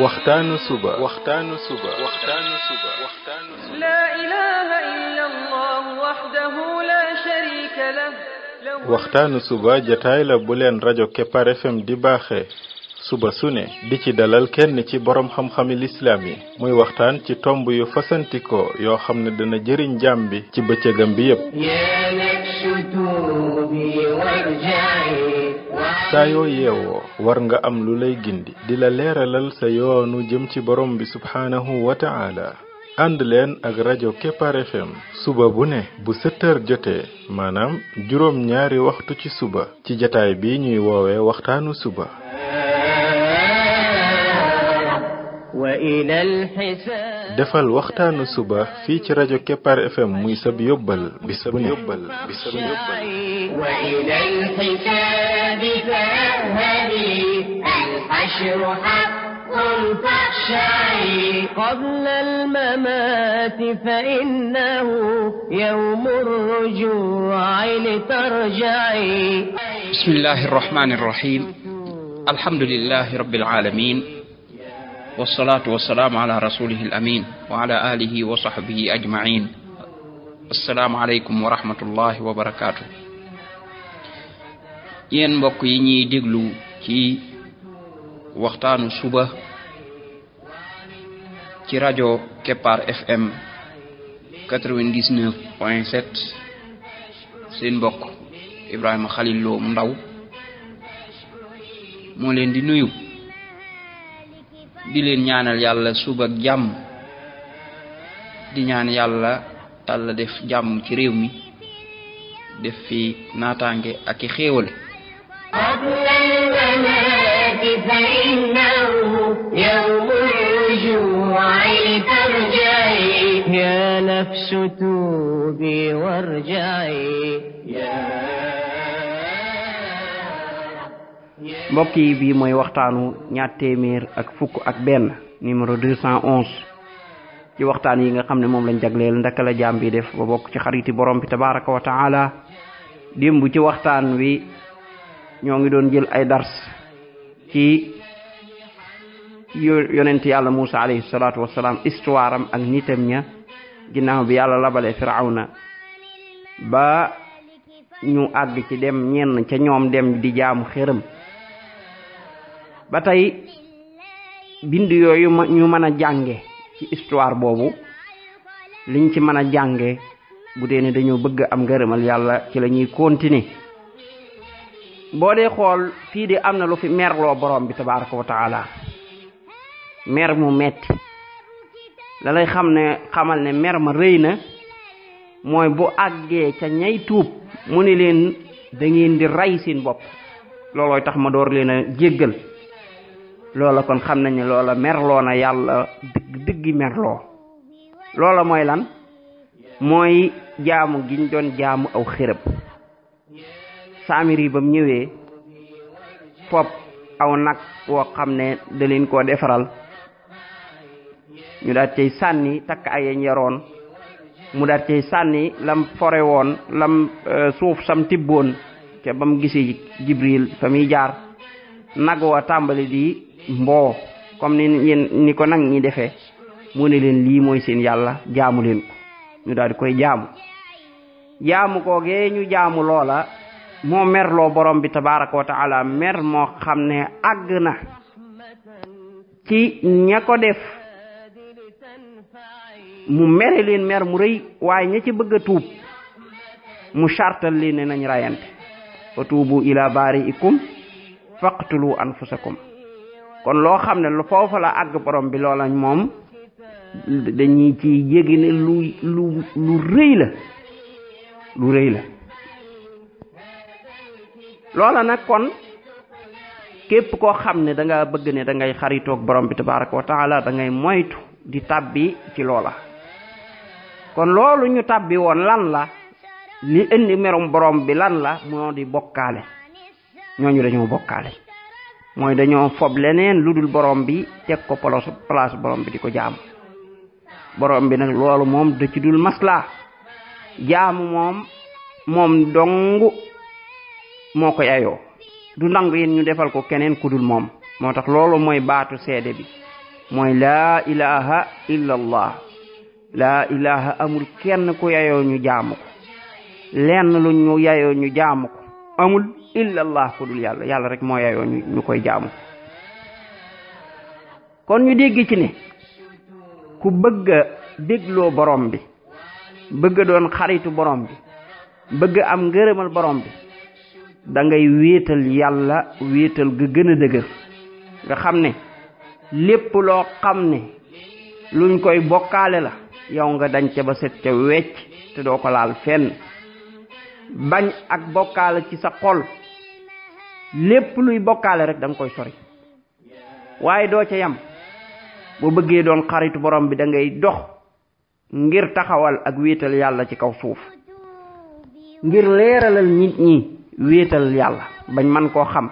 waxtaanu suba لا إله إلا الله وحده لا شريك له waxtaanu suba jataay la bu leen rajo Kepar FM di baaxee suba su ne di ci dalal kenn ci borom xam-xami lislaam yi muy waxtaan ci tomb yu fasantikoo yoo xam ne dana jëriñ jaam bi ci bëccëgam bi yépp saa yoo yeewoo war nga am lu lay gindi di la leeralal sa yoonu jëm ci borom bi subhaanahu wa ta'ala ànd leen ak rajo Kepar FM suba bu ne bu 7h jotee maanaam juróom ñaari waxtu ci suba ci jataay bi ñuy woowee waxtaanu suba defal waxtaanu suba fii ci rajo Kepar FM muy sab yóbbal bis bu ne قبل الممات فإنه يوم الرجوع لترجعي بسم الله الرحمن الرحيم الحمد لله رب العالمين والصلاة والسلام على رسوله الأمين وعلى آله وصحبه أجمعين السلام عليكم ورحمة الله وبركاته yéen mbokk yi ñuy déglu ci waxtaanu suba ci rajo Kepar FM 99.7 seen mbokk Ibrahima Khalil Lo mu ndaw moo leen di nuyu di leen ñaanal yàlla suba ak jàmm di ñaan yàlla Yàlla def jàmm ci réew mi def fi naataange ak i xéewal فإنه يوم الرجوع لترجعي يا نفس توبي وارجعي mbokk yi bii mooy waxtaanu ñaar téeméer ak fukk ak benn numéro 211 ci waxtaan yi nga xam ne moom lañ jagleel ndaka la jaam bi def ba bokk ci xariti borom bi tabaraka wa taala démb ci waxtaan wi ñoo ngi doon jël ay dars ci yonent yàlla Musa alayhi salaatu wassalaam histoire am ak nitam ña ginnaaw bi yàlla labale Firawna ba ñu àgg ci dem ñenn ca ñoom dem di jaamu xërëm ba tey bind yooyu ñu mën a jànge ci histoire boobu liñ ci mën a jànge bu dee ne dañoo bëgg am ngërëmal yàlla ci la ñuy continuer boo dee xool fii de am na lu fi merloo borom bi tabaraka wa taala mer mu metti la lay xamal ne mer ma rëy na mooy bu àggee ca ñay tuub mu ne leen da ngeen di rey seen bopp loolooy tax ma door leen a jéggal loola kon xam nañ ne loola merloo na yàlla dëggi merloo loola mooy lan mooy jaamu giñ doon jaamu aw xërëb Saamiri ba mu ñëwee fop aw nag woo xam ne da leen koo defaral ñu daal cay sànni takk ay yañ yaroon mu daal cay sànni lam fore woon lam suuf sam tibboon ca ba mu gisee Jibril fa muy jaar nag wa tàmbali di mboo comme ni ko nag ñi defee mu ne leen lii mooy seen yàlla jaamu leen ko ñu daal di koy jaamu koogee ñu jaamu loola moo merloo borom bi tabaraka wa taala mer moo xam ne àgg na ci ña ko def mu mere leen mer mu rëy waaye ña ci bëgg a tuub mu sartal leen ne nañ rayante fa tuubu ila bari'ikum faqtulu anfusakum kon loo xam ne lu foofa la àgg borom bi loola moom dañuy ci yéegi ne lu rëy la loola nag kon képp koo xam ne da nga bëgg ne da ngay xaritoog borom bi tabaraka wa taala da ngay moytu di tabbi ci loola kon loolu ñu tabbi woon lan la li indi merum borom bi lan la moo di bokkaale ñooñu dañoo bokkaale mooy dañoo fob leneen lu dul borom bi teg ko place borom bi di ko jaamu borom bi nag loolu moom da ci dul masla jaamu moom dong moo ko yayoo du nangu yéen ñu defal ko keneen ku dul moom moo tax loolu mooy baatu seede bi mooy laa ilaha illa allah. laa ilaha amul kenn ku yayoo ñu jaamu ko lenn lu ñu yayoo ñu jaamu ko amul illa allah ku dul yàlla yàlla rek moo yayoo ñu koy jaamu. kon ñu dégg ci ne ku bëgg a dégloo borom bi bëgg doon xaritu borom bi bëgg am ngërëmal borom bi da ngay wéetal yàlla wéetal ga gën a dëgër nga xam ne lépp loo xam ne luñ koy bokkaale la yow nga dañ ca ba set ca wecc te doo ko laal fenn bañ ak bokkaale ci sa xol lépp luy bokkaale rek da nga koy sori waaye doo ca yam boo bëggee doon xaritu borom bi da ngay dox ngir taxawal ak wéetal yàlla ci kaw suuf ngir leeralal nit ñi wéetal yàlla bañ man koo xam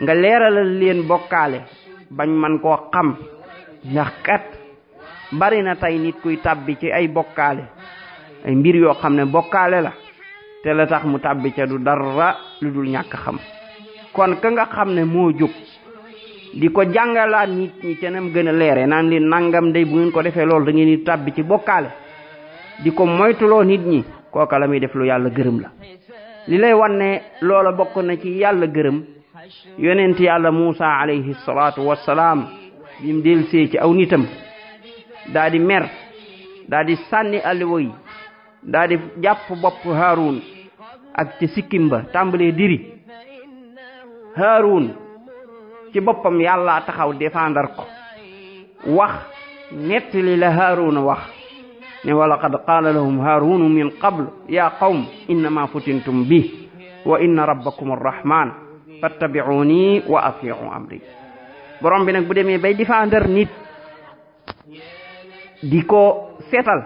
nga leeralal leen bokkaale bañ man koo xam ndax kat bari na tey nit kuy tàbbi ci ay bokkaale ay mbir yoo xam ne bokkaale la te la tax mu tàbbi ca du dara lu dul ñàkk xam. kon ka nga xam ne moo jóg di ko jàngalaat nit ñi ca nam gën a leere naan leen nangam day bu ngeen ko defee loolu da ngeen di tàbbi ci bokkaale di ko moytuloo nit ñi kooka la muy def lu yàlla gërëm la. li lay wan ne loola bokk na ci yàlla gërëm yonent yàlla Muusa alayhi salaatu wassalaam bi mu delsee ci aw nitam daa di mer daa di sànni alluwa yi daa di jàpp bopp Haarun ak ci sikkim ba tàmbalee diri Haarun ci boppam yàlla taxaw défendre ko wax nettali la Haarun wax ne wa laqad qaala lahum Haarun min qabl ya qawm innama futintum bi wa inna rabbakum arrahman fattabi'uni wa ati'u amri. borom bi nag bu demee bay défendre nit di ko seetal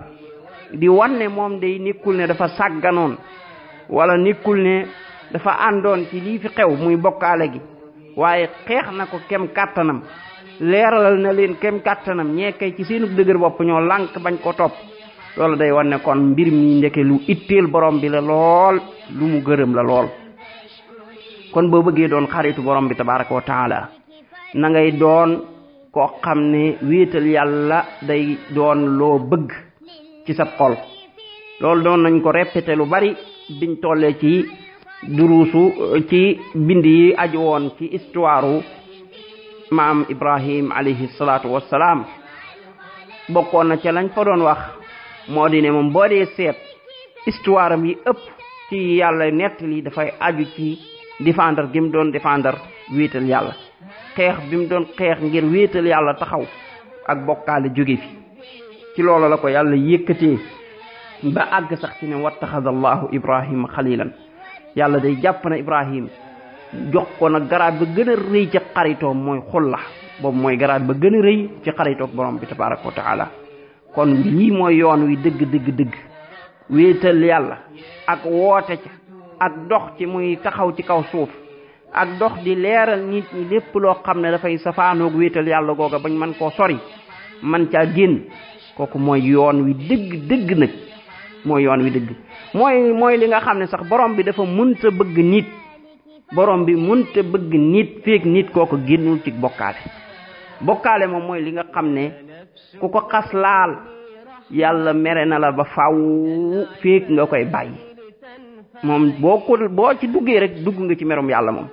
di wanne moom day nekkul ne dafa sàgganoon wala nekkul ne dafa àndoon ci lii fi xew muy bokkaale gi waaye xeex na ko kem kàttanam leeralal na leen kem kàttanam ñee kay ci seenu dëgër bopp ñoo lànk bañ ko topp loolu day wanne kon mbir mi ndeke lu itteel borom bi la lool lu mu gërëm la lool. kon boo bëggee doon xaritu borom bi tabaraka wa taala na ngay doon koo xam ne wéetal yàlla day doon loo bëgg ci sa xol. loolu doon nañ ko répété lu bari biñ tollee ci duruusu ci bind yi aju woon ci histoire maam Ibrahim alayhi salaatu wassalaam bokkoon na ca lañ fa doon wax moo di ne moom boo dee seet histoire am yi ëpp ci yàlla nettali dafay aju ci défendre gi mu doon défendre wéetal yàlla xeex bi mu doon xeex ngir wéetal yàlla taxaw ak bokkaale jóge fi ci loolu la ko yàlla yëkkatee ba àgg sax ci ne wattaxada allahu ibrahima xalilan yàlla day jàpp na ibrahim jox ko nag garaat ba gën a rëy ci xaritoom mooy xulla boobu mooy garaat ba gën a rëy ci xaritoom borom bi tabaraka wa taala. kon lii mooy yoon wi dëgg wéetal yàlla ak woote ca ak dox ci muy taxaw ci kaw suuf ak dox di leeral nit ñi lépp loo xam ne dafay safaanoog wéetal yàlla googa bañ man koo sori man caa génn kooku mooy yoon wi dëgg nag mooy yoon wi dëgg mooy li nga xam ne sax borom bi dafa munta bëgg nit borom bi munta bëgg nit feek nit kooku génnul ci bokkaale moom mooy li nga xam ne ku ko xas laal yàlla mere na la ba faw feek nga koy bàyyi moom boo ci duggee rek dugg nga ci merum yàlla moom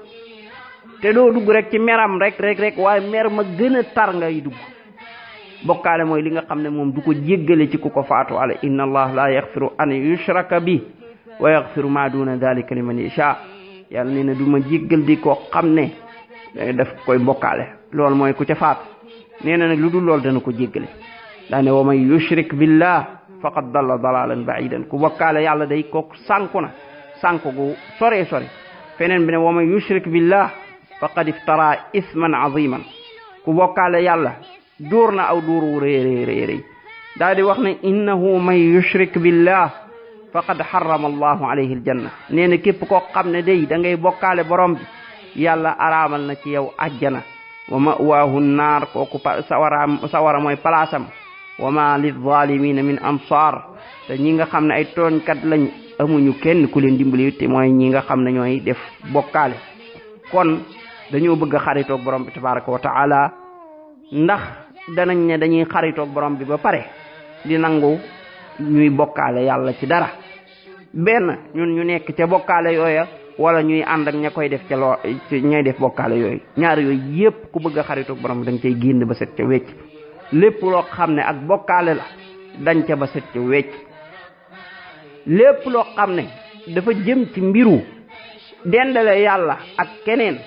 te doo dugg rek ci meram rek waaye mer ma gën a tar ngay dugg. bokkaale mooy li nga xam ne moom du ko jéggale ci ku ko faatu ala inna allah la yaxfiru an yushraka bi wa yaxfiru ma duna dalika liman yasha yàlla nee na du ma jéggal di koo xam ne daf koy bokkaale loolu mooy ku ca faatu nee na nag lu dul loolu dana ko jéggale daa ne wa man yushrik billah faqad dalla dalalan baidan ku bokkaale yàlla day kooku sànku na sànku gu sore feneen bi ne wa man yushrik billah faqad iftara isman aziman ku bokkaale yàlla dóor na aw dóor wu rëy daa di wax ne innahu man yushrik billah faqad harrama allahu alayhi aljanna nee na képp koo xam ne day da ngay bokkaale borom bi yàlla araamal na ci yow ajjana wa ma'waahu naar kooku sawara mooy palaasam wa ma lizalimina min ansar te ñi nga xam ne ay tooñkat lañ amuñu kenn ku leen dimbali te mooy ñi nga xam ne ñooy def bokkaale. kon dañoo bëgg a xaritoog borom bi tabaraka wa taala ndax danañ ne dañuy xaritoog borom bi ba pare di nangu ñuy bokkaale yàlla ci dara benn ñun ñu nekk ca bokkaale yooya wala ñuy ànd ak ña koy def ca loo ñay def bokkaale yooyu ñaar yooyu yépp ku bëgg a xaritoog borom bi dañ cay génn ba set ca wecc lépp loo xam ne ak bokkaale la dañ ca ba set ca wecc lépp loo xam ne dafa jëm ci mbiru dendale yàlla ak keneen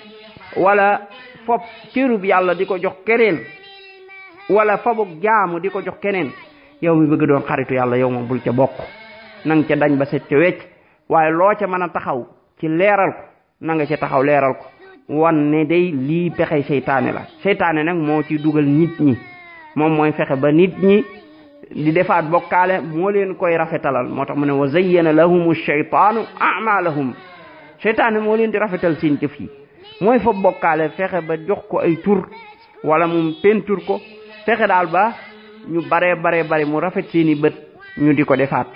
wala fop cërub yàlla di ko jox keneen wala fabuk jaamu di ko jox keneen yow mi bëgg doon xaritu yàlla yow moom bul ca bokk nang ca dañ ba set ca wecc waaye loo ca mën a taxaw ci leeral ko na nga ca taxaw leeral ko wan ne day lii pexe seytaane la seytaane nag moo ci dugal nit ñi moom mooy fexe ba nit ñi di defaat bokkaale moo leen koy rafetalal moo tax mu ne wa zayyana lahumu shaytaanu a'maalahum seytaane moo leen di rafetal seen jëf yi mooy fa bokkaale fexe ba jox ko ay tur wala mu pentur ko fexe daal ba ñu bare mu rafet seeni bët ñu di ko defaat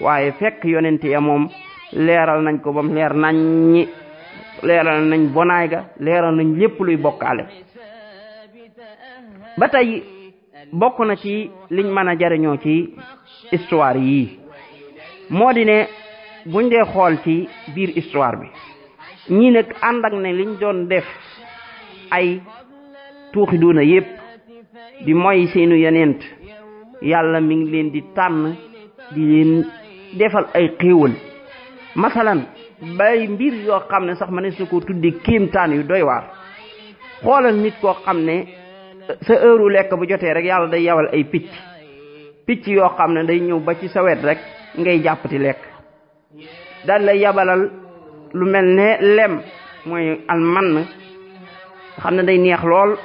waaye fekk yonent ya moom leeral nañ ko bam leer nañ leeral nañ bonaay ga leeral nañ lépp luy bokkaale ba tey bokk na ci liñ mën a jariñoo ci histoire yii moo di ne buñ dee xool ci biir histoire bi ñii nag ànd ak ne liñ doon def ay tuuxi duuna yépp di moy seenu yonent yàlla mi ngi leen di tànn di leen defal ay xéewal masalan bay mbir yoo xam ne sax ma ne su ko tuddi kéemtaan yu doy waar xoolal nit koo xam ne sa heure lekk bu jotee rek yàlla day yawal ay picc yoo xam ne day ñëw ba ci sa wet rek ngay jàppati lekk daal lay yabalal lu mel ne lem mooy alman xam ne day neex lool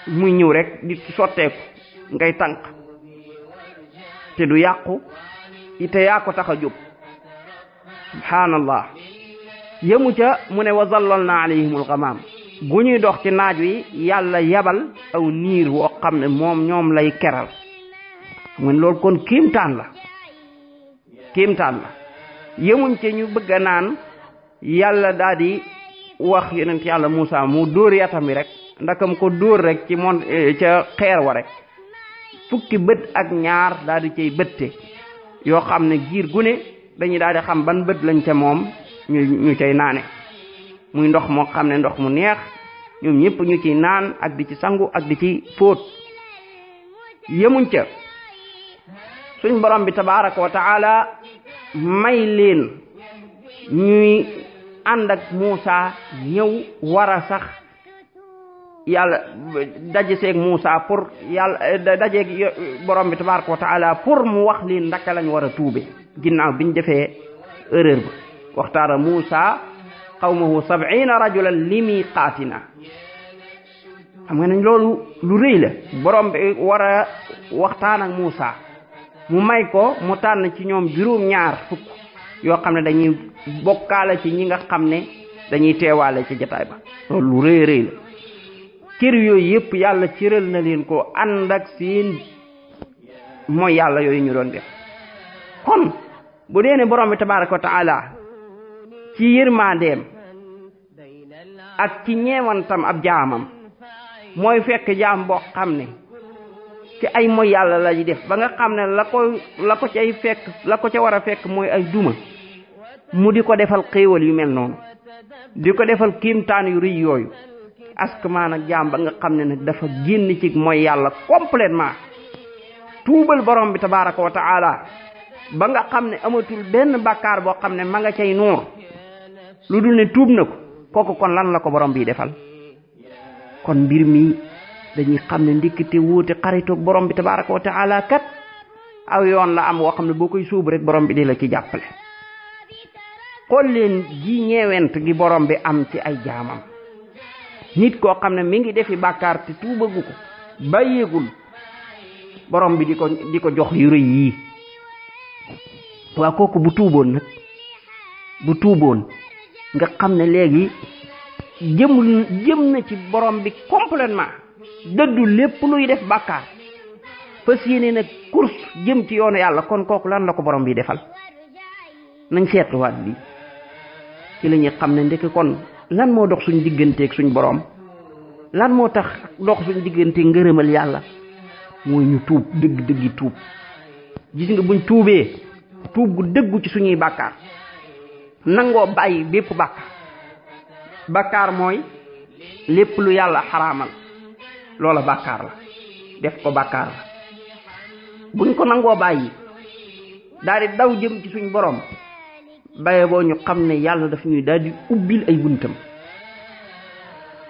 muy ñëw rek di sotteeku ngay tànk te du yàqu te yaa ko tax a jóg subhaanallah yemu ca mu ne wa zallalna alayhimul ghamam bu ñuy dox ci naaj wi yàlla yabal aw niir woo xam ne moom ñoom lay keral mun loolu kon kéemtaan la yemuñ ca ñu bëgg a naan yàlla daal di wax yonent yàlla Muusa mu dóor yatam wi rek ndakam ko dóor rek ci mon ca xeer wa rek fukki bët ak ñaar daal di cay bëtte yoo xam ne giir gu ne dañuy daal di xam ban bët lañ ca moom ñu cay naane muy ndox moo xam ne ndox mu neex ñoom ñëpp ñu ciy naan ak di ci sangu ak di ci fóot yemuñ ca suñ borom bi tabaraka wa taala may leen ñuy ànd ak Muusa ñëw war a sax yàlla daje seeg Muusa pour yàlla dajeeg borom bi tabaraka wa taala pour mu wax leen ndaka lañ war a tuube ginnaaw biñ defee erreur ba waxtaara Muusa qawmahu 70 rajulan li miqaatina xam nga nañ loolu lu rëy la borom bi war a waxtaan ak Muusa mu may ko mu tànn ci ñoom juróom-ñaar fukk yoo xam ne dañuy bokkaale ci ñi nga xam ne dañuy teewaale ci jataay ba loolu lu rëy la kër yooyu yëpp yàlla cëral na leen ko ànd ak seen mooy yàlla yooyu ñu doon def kon bu dee ne borom bi tabaraka wa taala ci yërmandeem ak ci ñeewantam ab jaamam mooy fekk jaam boo xam ne ci ay mooy yàlla la di def ba nga xam ne la ko cay fekk la ko ca war a fekk mooy ay duma mu di ko defal xéewal yu mel noonu di ko defal kiimtaan yu rëy yooyu askmaan ak jaam ba nga xam ne nag dafa génn ci mooy yàlla complètement tuubal borom bi tabaraka wa taala ba nga xam ne amatul benn bàkkaar boo xam ne ma nga cay nuur lu dul ne tuub na ko kooku kon lan la ko borom bi defal kon mbir mi dañuy xam ne ndikkite wuute xaritoog borom bi tabaraka wa taala kat aw yoon la am woo xam ne boo koy suubu rek borom bi di la ci jàppale xool leen ji ñeewent gi borom bi am ci ay jaamam nit koo xam ne mi ngi defi bàkkaar te tuubagu ko bàyyeegul borom bi di ko jox yu rëy yii waa kooku bu tuuboon nga xam ne léegi jëm na ci borom bi complètement dëddu lépp luy def bàkkaar fas yéene nag course jëm ci yoonu yàlla kon kooku lan la ko borom bi defal nañ seetluwaat bi ci la ñuy xam ne ndeke kon lan moo dox suñ digganteeg suñ borom lan moo tax dox suñ diggante ngërëmal yàlla mooy ñu tuub dëgg tuub. gis nga buñ tuubee tuub gu dëggu ci suñuy bàkkaar nangoo bàyyi bépp bàkkaar mooy lépp lu yàlla xaraamal loola bàkkaar la def ko bàkkaar la buñ ko nangoo bàyyi daal di daw jëm ci suñ borom baye boo ñu xam ne yàlla daf ñuy daal di ubbil ay buntam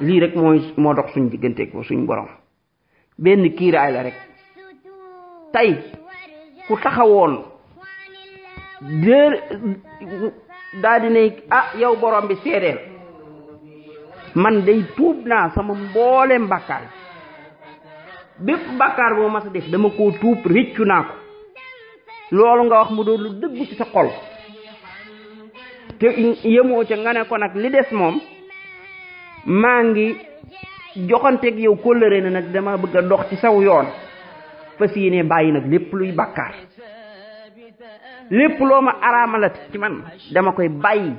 lii rek moo dox suñ digganteeg ba suñ borom benn kiiraay la rek. tey ku taxawoon daal di ne yow borom bi seedeel man day tuub naa sama mbooleem bàkkaar bépp bàkkaar boo mas a def dama koo tuub réccu naa ko loolu nga wax mu doon lu dëggu ci sa xol te yemoo ca nga ne ko nag li des moom maa ngi joxanteeg yow kóllëre na nag dama bëgg a dox ci saw yoon fas yéene bàyyi nag lépp luy bàkkaar lépp loo ma araamalat ci man dama koy bàyyi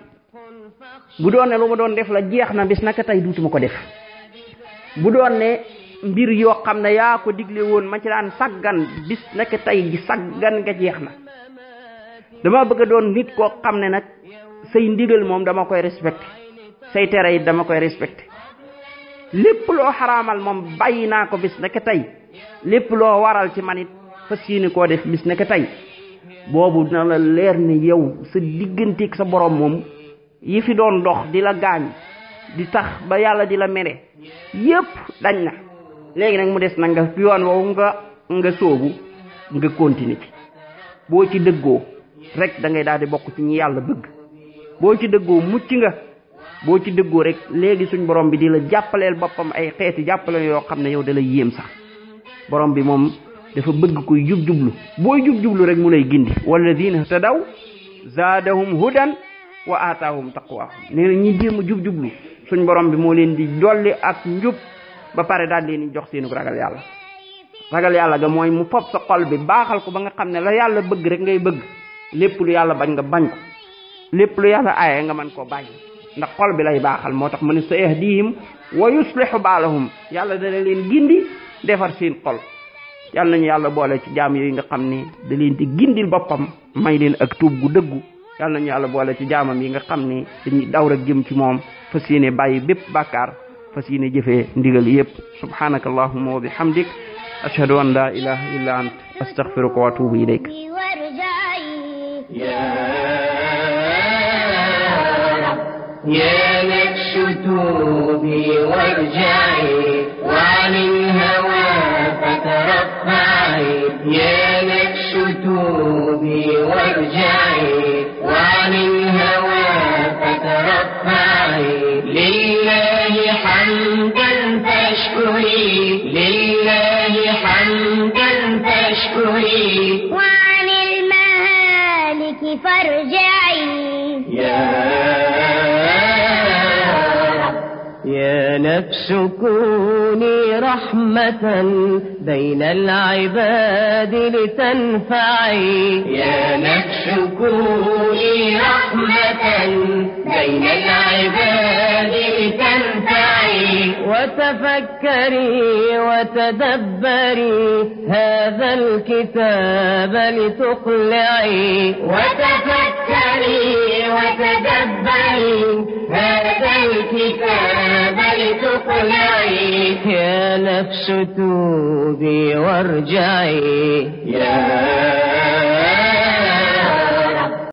bu doon ne lu ma doon def la jeex na bis naka tey duutuma ko def bu doon ne mbir yoo xam ne yaa ko digle woon ma ci daan saggan bis naka tey gi saggan nga jeex na dama bëgg a doon nit koo xam ne nag say ndigal moom dama koy respecté say tere it dama koy respecté lépp loo xaraamal moom bàyyi naa ko bis naka tey lépp loo waral ci man it fas yéene koo def bis naka tey boobu dina la leer ne yow sa digganteeg sa borom moom yi fi doon dox di la gaañ di tax ba yàlla di la mere yépp dañ na léegi nag mu des na nga yoon woowu nga soobu nga continuer ci boo ci dëggoo rek da ngay daal di bokk ci ñi yàlla bëgg boo ci dëggoo mucc nga boo ci dëggoo rek léegi suñ borom bi di la jàppaleel boppam ay xeeti jàppale yoo xam ne yow da lay yéem sax borom bi moom dafa bëgg koy jub-jublu booy jub-jublu rek mu lay gindi walladina tadaw zaadahum hudan wa aataahum taqwaahum nee na ñi jéem a jub-jublu suñ borom bi moo leen di dolli ak njub ba pare daal leen di jox seenu ragal yàlla ga mooy mu fob sa xol bi baaxal ko ba nga xam ne la yàlla bëgg rek ngay bëgg lépp lu yàlla bañ nga bañ ko lépp lu yàlla aaye nga mën koo bàyyi ndax xol bi lay baaxal moo tax mu ne sa yahdihim wa yuslihu baalahum yàlla dana leen gindi defar seen xol yàlla nañu yàlla boole ci jaam yooyu nga xam ne da leen di gindil boppam may leen ak tuub gu dëggu yàlla nañu yàlla boole ci jaamam yi nga xam ne dañuy daw rek jëm ci moom fas yéene bàyyi bépp bàkkaar fas yéene jëfee ndigal yépp subhanaka allahumma wa bihamdik ashhadu an la ilaha illa ant astaghfiruka wa atubu ilayk يا نفس توبي وارجعي وعن الهوى فترفعي يا نفس توبي وارجعي وعن الهوى فترفعي لله حمدا فاشكري لله حمدا فاشكري وعن المهالك فارجعي يا نفس كوني رحمة بين العباد لتنفعي يا نفس كوني رحمة بين العباد لتنفعي وتفكري وتدبري هذا الكتاب لتقلعي وتفكري وتدبري هذا الكتاب لتقلعي يا نفس توبي وارجعي